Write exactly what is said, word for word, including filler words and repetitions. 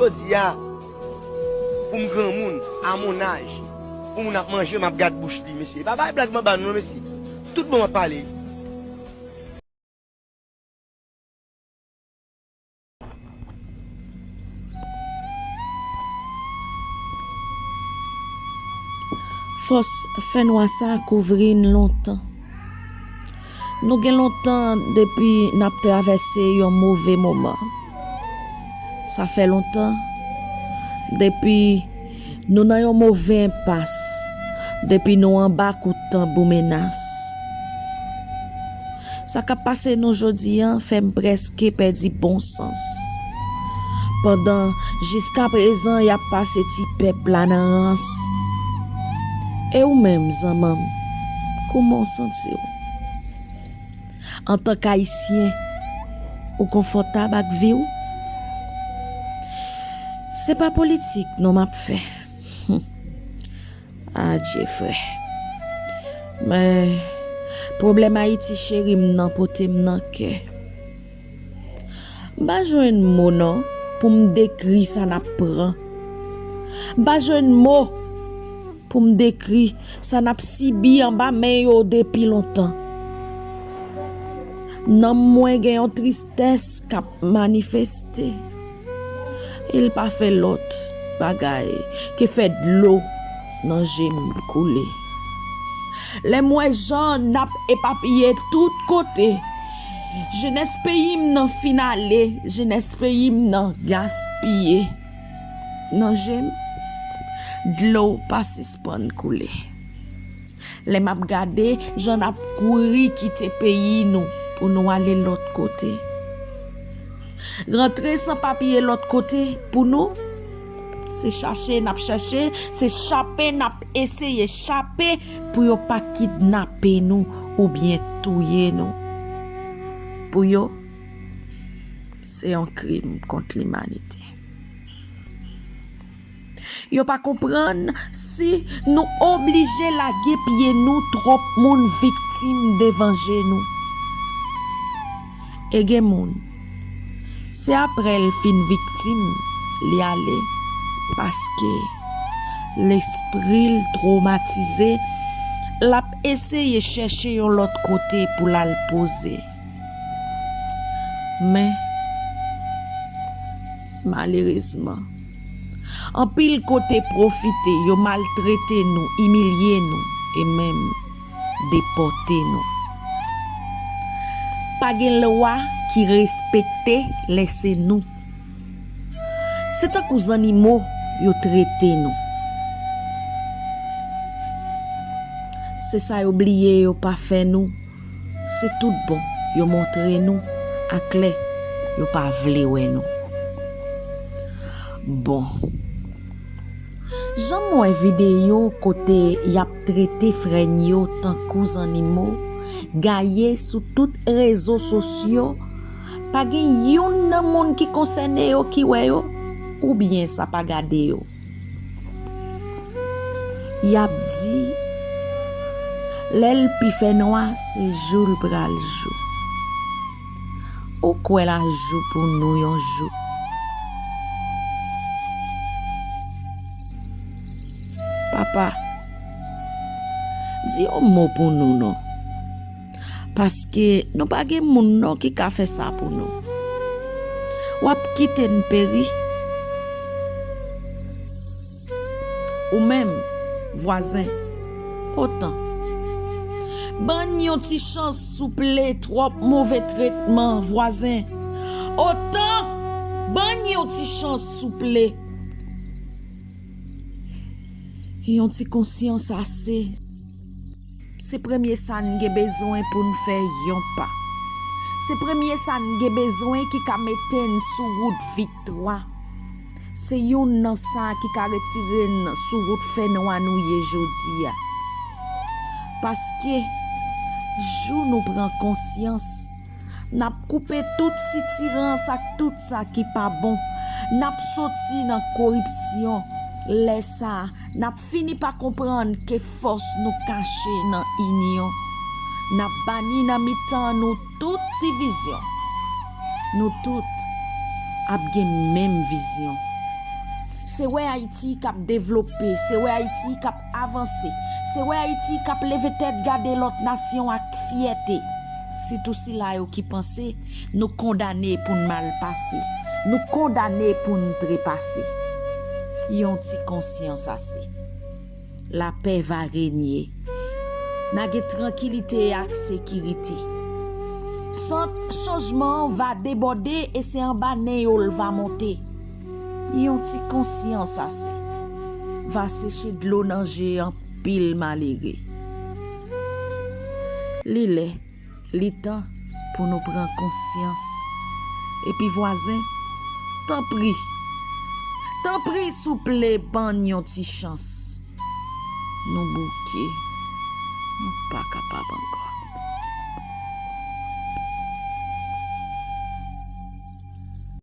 Jodi a, pou m granmoun, a mon âge, pou moun ap manje, m ap gad bouch li, mesye. E pa bay blag m ap ba nou, non, mesye. Tout bon m ap pale. Fòs fènwa sa kouvri n lontan. Nou gen lontan depi n ap travèse yon move moman. Sa fè lontan depi nou nan yon move enpas, depi nou anba kout tanbou menas. Sa k ap pase nou jodi a fè m prèske pèdi bon sans. Pandan jiskaprezan y ap pase ti pèp la nan rans. E ou menm, zanmanm, kouman w santi w? Antank Ayisyen, ou konfòtab ak vi w? Se pa politik non m ap fè. Adje, frè. Men, pwoblèm Ayiti cheri m nan pote m nan kè. M pa jwenn mo non pou m dekri sa n ap pran. M pa jwenn mo pou m dekri sa n ap sibi anba men yo depi lontan. Nanm mwen gen yon tristès k ap manifeste. E l pa fè lòt bagay ke fè dlo nan je m koule. Lè m wè jan n ap epapiye tout kote, jenès peyi m nan fin ale, jenès peyi m nan gaspiye. Nan je m, dlo pa sispann koule. Lè m ap gade jan n ap kouri kite peyi nou pou nou ale lòt kote. Rantre san papye lòt kote pou nou, se chache n ap chache, se chape n ap eseye chape pou yo pa kidnape nou oubyen touye nou. Pou yo, se yon krim kont limanite. Yo pa konprann si nou oblije lage pye nou, twòp moun viktim devan je nou. E gen moun, se aprè l fin viktim, li ale, paske lespri l twomatize, l ap eseye chèche yon lòt kote pou l al poze. Men, malerezman, anpil kote pwofite, yo maltrete nou, imilye nou, e menm depòte nou. Pa gen lwa ki respekte lè se nou. Se tankou zannimo yo trete nou. Se sa yo bliye yo pa fè nou. Se tout bon yo montre nou aklè, yo pa vle wè nou. Bon. Janm wè videyo kote y ap trete frè n yo tankou zannimo, gaye sou tout rezo sosyo, pa gen youn nan moun ki konsène yo ki wè yo, oubyen sa pa gade yo. Y ap di, lè l pi fè nwa, se jou l pral jou. Ou kwè l a jou pou nou yon jou? Papa, di yon mo pou nou non. Paske nou pa gen moun non ki ka fè sa pou nou. W ap kite n peri. Ou menm, vwazen, otan. Ban n yon ti chans souple, twòp move tretman, vwazen. Otan, ban n yon ti chans souple. Yon ti konsyans ase. Se premye sa n gen bezwen pou n fè yon pa. Se premye sa n gen bezwen ki ka mete n sou wout viktwa. Se youn nan sa ki ka retire n sou wout fènwa nou ye jodi a. Paske, jou nou pran konsyans, n ap koupe tout sitirans ak tout sa ki pa bon. N ap soti nan koripsyon. Lè sa a, n ap fini pa konprann ke fòs nou kache nan inyon. N ap bani nan mitan nou tout divizyon. Nou tout ap gen menm vizyon. Se wè Ayiti k ap devlope, se wè Ayiti k ap avanse, se wè Ayiti k ap leve tèt gade lòt nasyon ak fyète. Sitou sila yo ki panse nou kondane pou n mal pase, nou kondane pou n trepase. Yon ti konsyans ase. Lapè va renye. N a gen trankilite ak sekirite. Sant chanjman an va debòde e se anba nen yo l va monte. Yon ti konsyans ase va seche dlo nan je anpil malere. Li lè, li tan pou nou pran konsyans. Epi vwazen, tanpri, tanpri souple ban n yon ti chans. Nou bouke, nou pa kapab ankò.